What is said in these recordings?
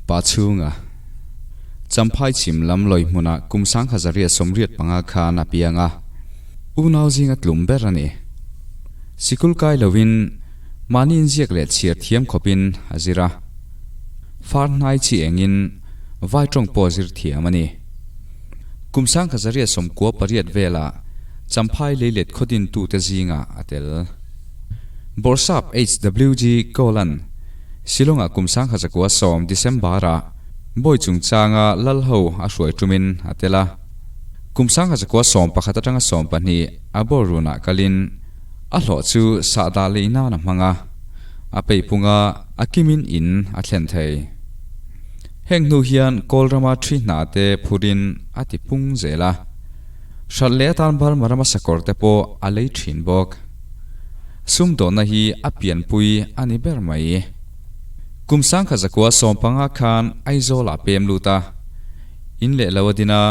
Pa chhunga Champhai chhim lam lawi hmunah kum 1885 khan a piang a, unau zinga tlum ber a ni. Sikul kai loin mahni inziak leh chhiar thiam khawpin a zir a, far hnai chi engin vai tawng pawh zir thiam a ni. Kum 1998 velah Champhai leilet khawdintute zingah a tel. Bawrhsap HWG Golan, Shillong-ah kum 1910 December-ah Bawi chungchanga lal ho a hruai tumin a tel a. Kum 1911 atanga 12 a ballroom-ah kalin a hlawh chu sahdah lei nan a hmang a, a peipunga a kimin in a thlen thei. Heng hnu hian Kawl rama thi hna te phurin a ti pung zel a. Hralh leh atan Burma rama sakawr te pawh a lei thin bawk. Sumdawnna hi a pianpui a ni ber mai. Kum 1915 khan Aizawl ah pem lut a, in leh lo a din a,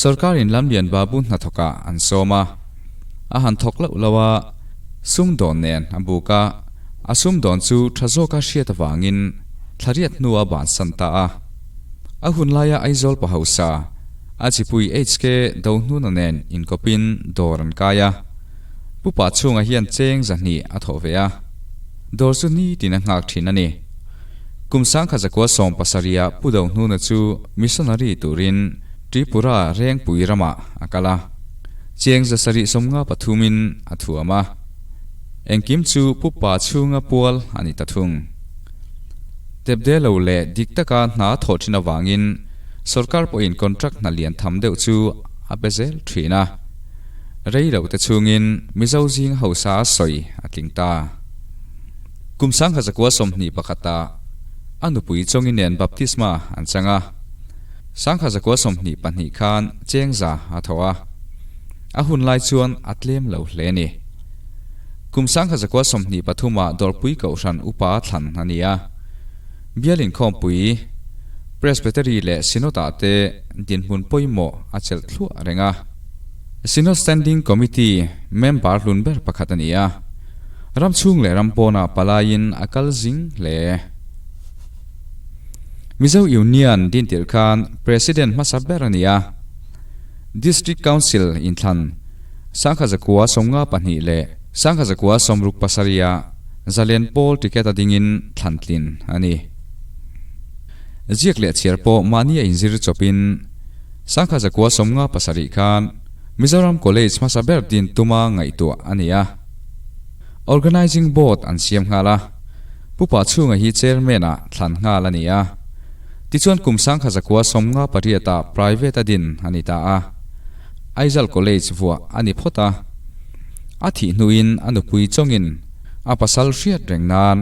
sorkar in Lamlian Babu hnathawkah an sawm a. A han thawk loh lo a, sumdawn nen a buk a, a sumdawn chu tha zawka hriat avangin thlariat hnua bansan ta a. A hun laia Aizawl pa hausa, a chipui HK Dohnuna nen inkawpin dawr an kai a. Pupa chhungah hian cheng 200 a thawh ve a, dawr chu nitin a nghak thin a ni. Kum 1970 ah Pu Dohnuna chu missionary turin Tripura Rengpui ramah a kal a, cheng 753 in a thuam a. Engkim chu Pupa chhunga pual a ni ta thung. Tepde lo leh dik taka hna thawh thin avangin sorkar pawhin contract hna lian tham deuh chu a pe zel thin a. Rei lo te chhungin Mizo zing hausa a sawi a tling ta. Kum 1921 ah a nupui Chawngi nen baptisma an chang a. 1922 khan Chengza a tho a. A hun lai chuan a tlem lo hle a ni. Kum 1923 ah Dawrpui Kohhran upa thlan a ni a. Bial inkhawmpui, Presbytery leh Synod ah te dinhmun pawimawh a chelh thluah reng a. Synod Standing Committee member hlun ber pakhat a ni a. Ram chhung leh ram pawnah palaiin a kal zing hle. Mizo Union dintirh khan President hmasa ber a ni a. District Council inthlan 1952 leh 1967 ah Zalen Pawl ticket a dingin thlantlin a ni. Ziak leh chhiar pawh mahni a inzir chawpin 1957 khan Mizoram College hmasa ber din tuma ngaihtuah a ni a. Organising Board an siam nghal a, Pupa chhunga hi Chairman-ah thlan nghal a ni a. Tichuan kum 1958 ah private a din a ni ta a. Aizal College vuah a ni phawt a. A thih hnuin a nupui chawngin a pasal hriat reng nan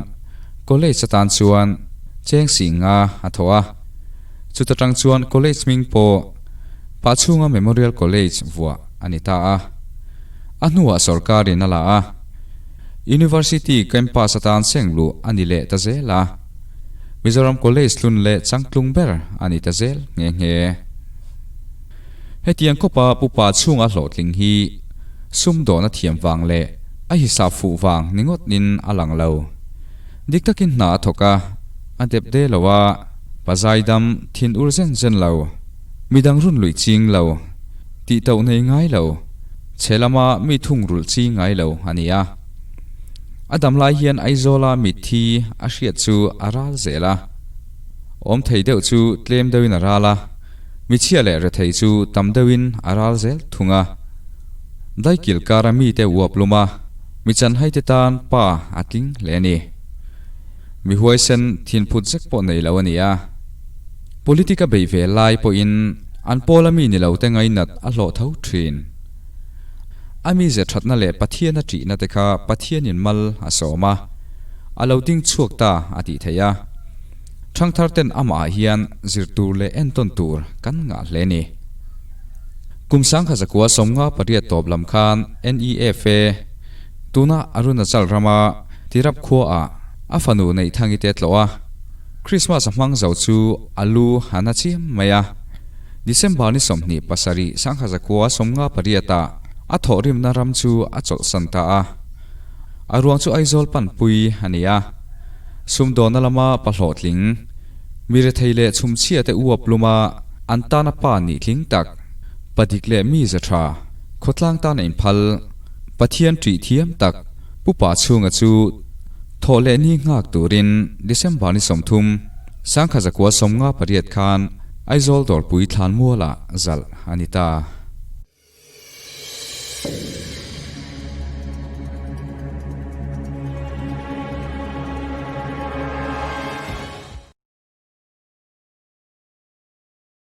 College atan chuan cheng singa a thawh a. Chuta tang chuan College hming pawh Pahchhunga Memorial College vuah a ni ta a. A hnuah sorkarin a la a, University campus atan seng luh a ni leh ta zel a. Mizoram College hlun leh changtlung ber a ni ta zel nghe nghe. Hetiang khawpa Pu Pahchhunga hlawhtling hi sumdawn a thiam vang leh a hisap fuh vang ni ngawtin a lang lo. Dik takin hna a thawk a, a dep de lo a. Pazaidam thin ur zen zen lo, midang run luih ching lo, tih toh nei ngai lo, chhe lama mi thung rulh chi ngai lo a ni a. A dam lai hian Aizawla mitthi a hriat chu a ral zel a. Awm thei deuh chu tlem deuhin a ral a, michhia leh rethei chu tam deuhin a ral zel thung a. Daikil kara mite uap lum a, mi chanhaite tan pa a tling hle a ni. Mi huaisen thinphut zek pawh nei lo a ni a. Politic a beih ve lai pawhin an pawla mi ni lo te ngainat a hlawh tho thin. A mize thatna leh Pathian a ṭihna te kha Pathianin mal a sawm a, a lo ding chhuak ta a tih theih a. Ṭhangthar ten amahah hian zir tur leh entawn tur kan ngah hle ni. Kum 1958 tawp lam khan NEFA, tuna Arunachal rama Tirap khuaah a fanu Neihthangite te tlawh a, Christmas a hmang zo chu a lu a na chiam mai a. December ni 27 58 ah A thawhrimna ram chu a chawlhsan ta a. A ruang chu Aizawl panpui a ni a. Sumdawnna lama pa hlawhtling, mi rethei leh chhumchhia te uap luma an tana pa nih tling tak, pa dik leh mi za tha, khawtlang tana inphal, Pathian ṭih thiam tak Pu Pachhunga chu thawh leh ni nghak turin December ni 30, 1958 khan Aizawl Dawrpui Thlanmualah zalh a ni ta.